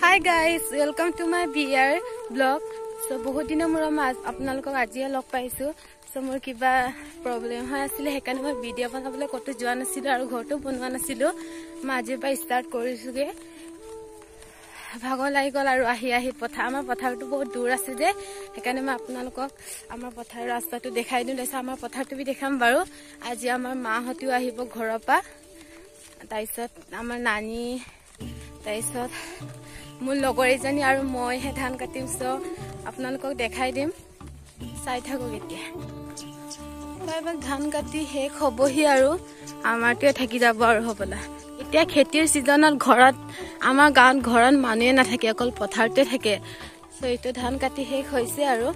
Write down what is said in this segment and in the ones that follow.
Hi guys, welcome to my BR blog. So বহুত দিনৰ মূৰত মই আপোনালোকক আজিয়ে লগ পাইছোঁ। চ' মোৰ কিবা প্ৰব্লেম হৈ আছিলে, সেইকাৰণে মই ভিডিঅ' বনাবলৈ ক'তো যোৱা নাছিলোঁ আৰু ঘৰতো বনোৱা নাছিলোঁ। মই আজিৰ পৰা ষ্টাৰ্ট কৰিছোঁগৈ। ভাগৰ লাগি গ'ল আৰু আহি আহি পথাৰ, আমাৰ পথাৰটো বহুত দূৰ আছে যে, সেইকাৰণে মই আপোনালোকক আমাৰ পথাৰৰ ৰাস্তাটো দেখাই দিওঁ। তাৰপিছত আমাৰ পথাৰটো বি দেখাম বাৰু। আজি আমাৰ মাহঁতেও আহিব ঘৰৰ পৰা, তাৰপিছত আমাৰ নানী, তাৰপিছত মোৰ লগৰ এজনী আৰু মইহে ধান কাটিম। চ' আপোনালোকক দেখাই দিম, চাই থাকক। এতিয়া প্ৰায়ভাগ ধান কাটি শেষ হ'বহি আৰু আমাৰটোৱে থাকি যাব আৰু হ'বলা। এতিয়া খেতিৰ ছিজনত ঘৰত, আমাৰ গাঁৱত ঘৰত মানুহে নাথাকে, অকল পথাৰতে থাকে। চ' এইটো ধান কাটি শেষ হৈছে আৰু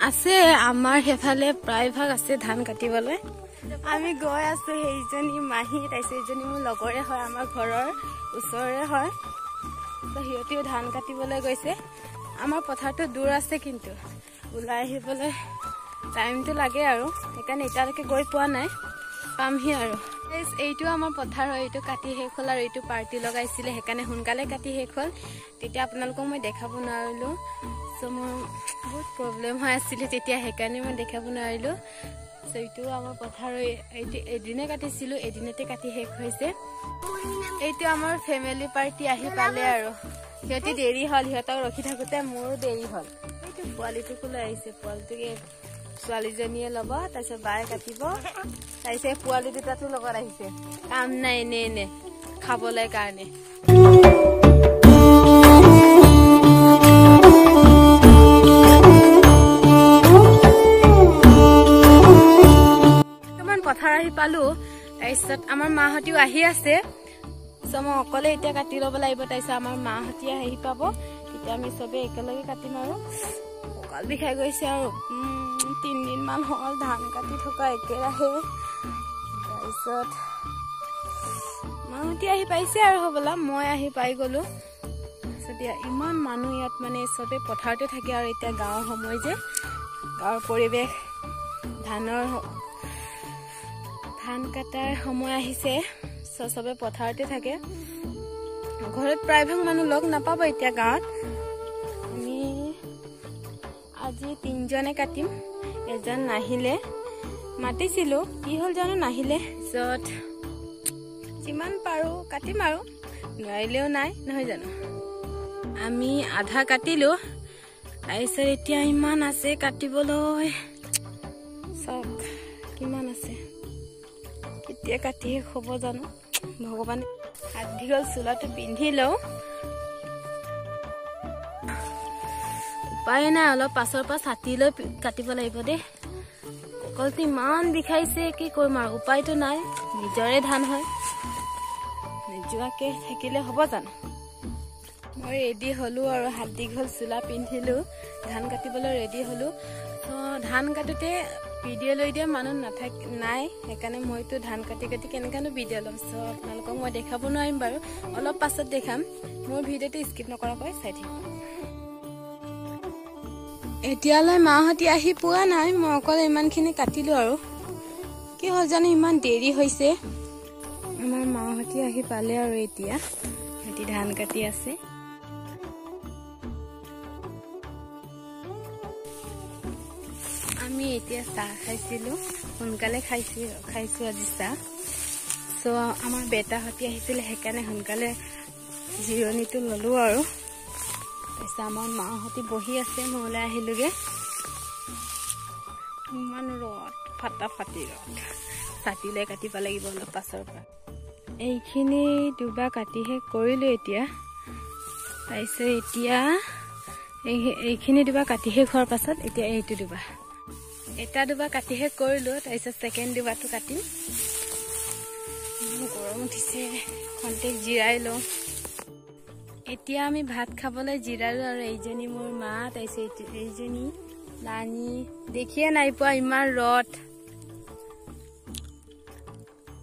আছে আমাৰ সেইফালে প্ৰায়ভাগ আছে ধান কাটিবলৈ। আমি গৈ আছো, সেইজনী মাহী, তাৰপিছত এইজনী মোৰ লগৰে হয়, আমাৰ ঘৰৰ ওচৰৰে হয়। সিহঁতেও ধান কাটিবলৈ গৈছে। আমাৰ পথাৰটো দূৰ আছে, কিন্তু ওলাই আহিবলৈ টাইমটো লাগে আৰু, সেইকাৰণে এতিয়ালৈকে গৈ পোৱা নাই, পামহি আৰু। এইটো আমাৰ পথাৰ হয়, এইটো কাটি শেষ হ'ল আৰু এইটো পাৰ্টি লগাইছিলে, সেইকাৰণে সোনকালে কাটি শেষ হ'ল। তেতিয়া আপোনালোকক মই দেখাব নোৱাৰিলোঁ। চ' মোৰ বহুত প্ৰব্লেম হৈ আছিলে তেতিয়া, সেইকাৰণে মই দেখাব নোৱাৰিলোঁ। চ' এইটো আমাৰ পথাৰ, এইটো এদিনে কাটিছিলোঁ, এদিনতে কাটি শেষ হৈছে। এইটো আমাৰ ফেমিলি পাৰ্টি আহি পালে আৰু সিহঁতি দেৰি হ'ল, সিহঁতক ৰখি থাকোঁতে মোৰো দেৰি হ'ল। এইটো পোৱালিটোকো লৈ আহিছে, পোৱালিটোকে ছোৱালীজনীয়ে ল'ব, তাৰপিছত বায়ে কাটিব, তাৰপিছত পোৱালি দুটাটো লগত আহিছে। কাম নাই, এনে এনে খাবলৈ কাৰণে। বৰ্তমান পথাৰ আহি পালো, তাৰপিছত আমাৰ মাহঁতিও আহি আছে। চ' মই অকলে এতিয়া কাটি ল'ব লাগিব, তাৰপিছত আমাৰ মাহঁতি আহি পাব, তেতিয়া আমি চবেই একেলগে কাটিম। আৰু কঁকাল বিষাই গৈছে আৰু 3 দিনমান হ'ল ধান কাটি থকা একেৰাহে। তাৰপিছত মাহঁতি আহি পাইছে আৰু হ'বলা, মই আহি পাই গ'লো। তাৰপিছত ইমান মানুহ ইয়াত, মানে চবেই পথাৰতে থাকে আৰু এতিয়া গাঁৱৰ সময় যে, গাঁৱৰ পৰিৱেশ, ধান কটাৰ সময় আহিছে। চবে পথাৰতে থাকে, ঘৰত প্ৰায়ভাগ মানুহ লগ নাপাব এতিয়া গাঁৱত। আমি আজি তিনিজনে কাটিম, এজন নাহিলে, মাতিছিলোঁ, কি হ'ল জানো নাহিলে। পিছত যিমান পাৰোঁ কাটিম আৰু নোৱাৰিলেও নাই, নহয় জানো? আমি আধা কাটিলোঁ, তাৰপিছত এতিয়া ইমান আছে কাটিবলৈ। চাওক কিমান আছে, কেতিয়া কাটি শেষ হ'ব জানো ভগৱানে। হাত দীঘল চোলাটো পিন্ধি লওঁ, উপায় নাই। অলপ পাছৰ পৰা ছাতি লৈ কাটিব লাগিব দেই। কঁকালটো ইমান বিষাইছে, কি কৰিম আৰু, উপায়তো নাই। নিজৰে ধান হয়, নোযোৱাকে থাকিলে হ'ব জানো? মই ৰেডি হ'লো আৰু হাত দীঘল চোলা পিন্ধিলোঁ, ধান কাটিবলৈ ৰেডি হ'লো। ধান কাটোতে ভিডিঅ' লৈ দিয়া মানুহ নাথাক নাই, সেইকাৰণে মইতো ধান কাটি কাটি কেনেকৈনো ভিডিঅ' ল'ম? চ' আপোনালোকক মই দেখাব নোৱাৰিম বাৰু, অলপ পাছত দেখাম। মোৰ ভিডিঅ'টো স্কিপ নকৰাকৈ চাই থাকিব। এতিয়ালৈ মাহঁতি আহি পোৱা নাই, মই অকল ইমানখিনি কাটিলোঁ আৰু কি হ'ল জানো ইমান দেৰি হৈছে। আমাৰ মাহঁতি আহি পালে আৰু এতিয়া সিহঁতি ধান কাটি আছে। আমি এতিয়া চাহ খাইছিলোঁ, সোনকালে খাইছোঁ আজি চাহ। চ' আমাৰ বেটাহঁতি আহিছিলে, সেইকাৰণে সোনকালে জিৰণিটো ল'লোঁ আৰু। তাৰপিছত আমাৰ মাহঁতি বহি আছে, মই ওলাই আহিলোগৈ। ইমান ৰ'দ, ফাটা ফাটি ৰ'দ, ছাতি লৈ কাটিব লাগিব অলপ পাছৰ পৰা। এইখিনি দুবাৰ কাটি শেষ কৰিলোঁ এতিয়া। তাৰপিছত এতিয়া এইখিনি দুবাৰ কাটি শেষ হোৱাৰ পাছত এতিয়া এইটো দুবাৰ, এটা দুবাৰ কাটি শেষ কৰিলোঁ, তাৰপিছত ছেকেণ্ড দুবাৰটো কাটিম। গৰম উঠিছে, খন্তেক জিৰাই লওঁ। এতিয়া আমি ভাত খাবলৈ জিৰালো আৰু এইজনী মোৰ মা, তাৰপিছত এইজনী নানী, দেখিয়ে নাই পোৱা ইমান ৰ'দ।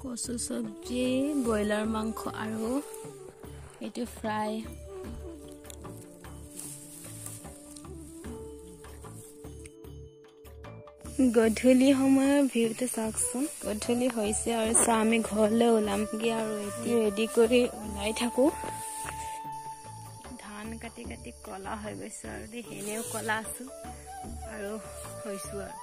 কচু চব্জি, ব্ৰইলাৰ মাংস আৰু এইটো ফ্ৰাই। গধূলি সময়ৰ ভিউটো চাওকচোন। গধূলি হৈছে আৰু চাহ আমি ঘৰলৈ ওলামগৈ আৰু এতিয়া ৰেডি কৰি ওলাই থাকোঁ। কাটি কাটি ক'লা হৈ গৈছোঁ আৰু দেই, এনেও ক'লা আছোঁ আৰু হৈছোঁ আৰু।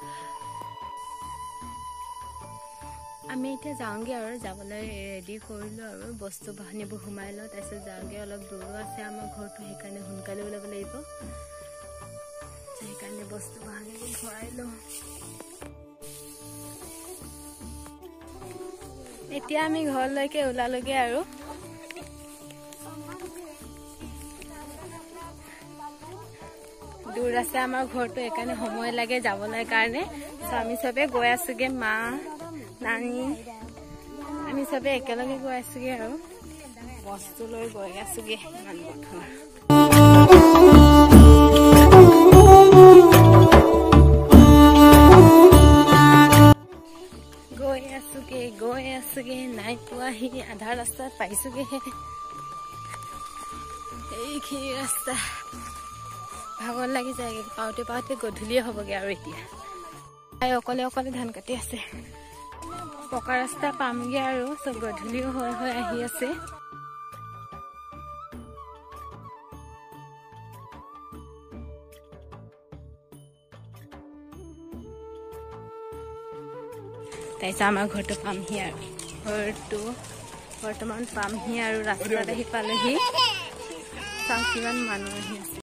আমি এতিয়া যাওঁগৈ আৰু, যাবলৈ ৰেডি কৰিলোঁ আৰু, বস্তু বাহানিবোৰ সোমাই লওঁ, তাৰপিছত যাওঁগৈ। অলপ দূৰো আছে আমাৰ ঘৰটো, সেইকাৰণে সোনকালে ওলাব লাগিব, সেইকাৰণে বস্তু বাহানিবোৰ ভৰাই লওঁ। এতিয়া আমি ঘৰলৈকে ওলালোগে আৰু। দূৰ আছে আমাৰ ঘৰটো, সেইকাৰণে সময় লাগে যাবলৈ কাৰণে। আমি চবে গৈ আছোগে, মা, নানী, আমি চবে একেলগে গৈ আছোগে আৰু বস্তু লৈ গৈ আছোগে। ইমান বতৰ গৈ আছোগে, গৈ আছোগে, নাই পোৱাহি, আধা ৰাস্তাত পাইছোগেহে। এইখিনি ৰাস্তা ভাগৰ লাগি যায়গে, পাওঁতে পাওঁতে গধূলিয়ে হ'বগে আৰু। এতিয়া তাই অকলে অকলে ধান কাটি আছে। পকা ৰাস্তা পামগে আৰু, চব গধূলিও হৈ হৈ আহি আছে। তাৰপিছত আমাৰ ঘৰটো পামহি আৰু, ঘৰটো বৰ্তমান পামহি আৰু। ৰাস্তাত আহি পালোহি, চাওঁ কিমান মানুহ আহি আছে।